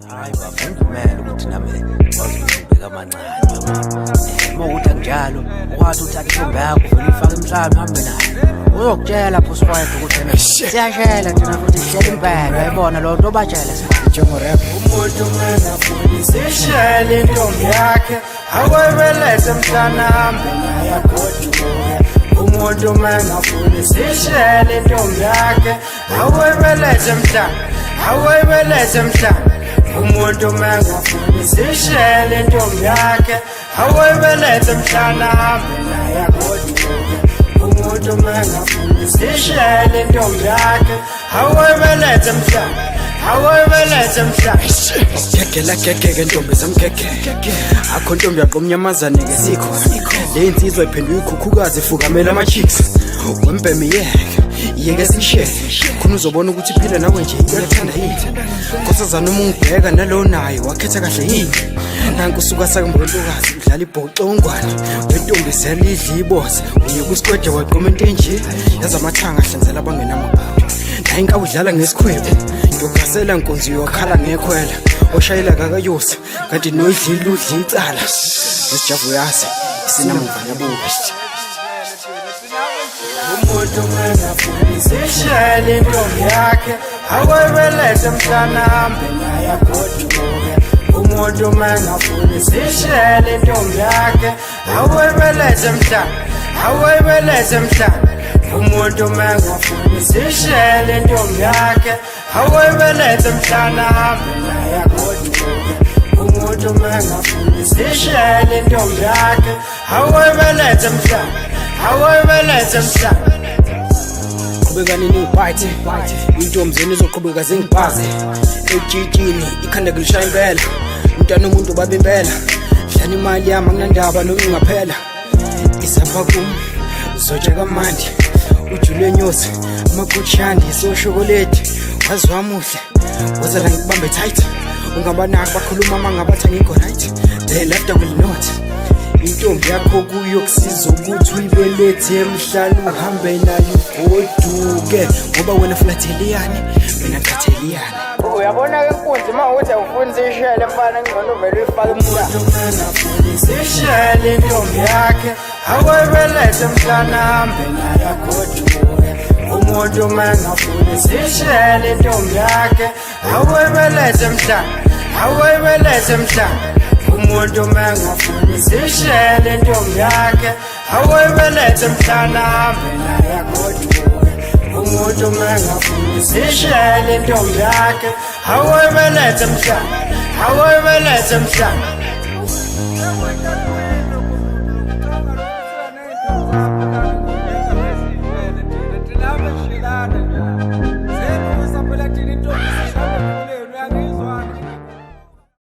Hayi baba, ungivumele ukuthi nami ngikwazi ukuthi ngibheke amancane, uyabona. Uma ukuthi akunjalo, ukwazi uthatha intombi yakho uvele uyifake emhlane uhambe nayo. Uzokutshela pho uSwede ukuthi ena siyashela thina futhi sishela impela, uyayibona loo nto obatshele sibani. Njengorap. Umuntu mengafuni sishele intombi yakhe akoyibelethe mhlana hambe naye agoduke. Umuntu mengafuni sishele intombi yakhe akoyibelethe mhlana akoyibelethe mhlana. Umuntu mengafuni sishele intombi yakhe akoyibelethe mhlana hambe naye agoduke. Umuntu mengafuni sishele intombi yakhe akoyibelethe mhlana akoyibelethe mhlana. Gegela gegeke ntombi zamgegeke. Akho ntombi yaqomnyamazane ke sikho. Le insizwa iphenduka ikhukhukazi ifukamela ama chicks. Wembhemi yeke. Yeke sishele. Khona uzobona ukuthi iphila nawe nje iyakuthanda yini. Nkosazana uma ungibheka nalo naye wakhetha kahle yini. Nanku usuka sake mbontokazi udlala ibhoxongwane. Wentombi selidla iboza. Uye kusikwede waqoma into enje. Yazi amathanga ahlanzela abangenamabhadi. Naye inkawu udlala ngesikhwebu. Ngiyogasela nkunzi uyokhala ngekhwela. Oshayela kakayosi kanti noyidlile udla icala. Isijavu yazi isinamuva yabuka. Umuntu mengafuni sishele intombi yakhe akoyibelethe mhlana hambe naye agoduke. Umuntu mengafuni sishele intombi yakhe akoyibelethe mhlana akoyibelethe mhlana. Umuntu mengafuni sishele intombi yakhe akoyibelethe mhlana hambe naye agoduke. Umuntu mengafuni sishele intombi yakhe akoyibelethe mhlana akoyibelethe mhlana. Qhubeka nini ngibhayithe intombi zenu izoqhubeka zingibhaze etshitshini ikhanda ngilishaya impela umntwana umuntu baba impela dlana imali yami anginandaba noma ingaphela isapha kum uzotsha kamandi ujule nyosi amagushandi soshokoledi wazi wamuhle wozela ngikubambe tight ungabanaki bakhuluma uma ngabathi angikho right they left I will not. Intombi yakho kuyokusiza ukuthi uyibelethe emhlane uhambe nayo ugoduke ngoba wena flatheliyane mina qhatheliyane. Uyabona ke nkunzi uma ukuthi awufuni sishele mfana ngcono uvele uyifake emhlane. Umuntu mengafuni sishele intombi yakhe akoyibelethe mhlana hambe naye agoduke. Umuntu mengafuni sishele intombi yakhe akoyibelethe mhlana akoyibelethe mhlana. Umuntu mengafuni sishele intombi yakhe akoyibelethe mhlana hambe naye agoduke. Umuntu mengafuni sishele intombi yakhe akoyibelethe mhlana akoyibelethe mhlana.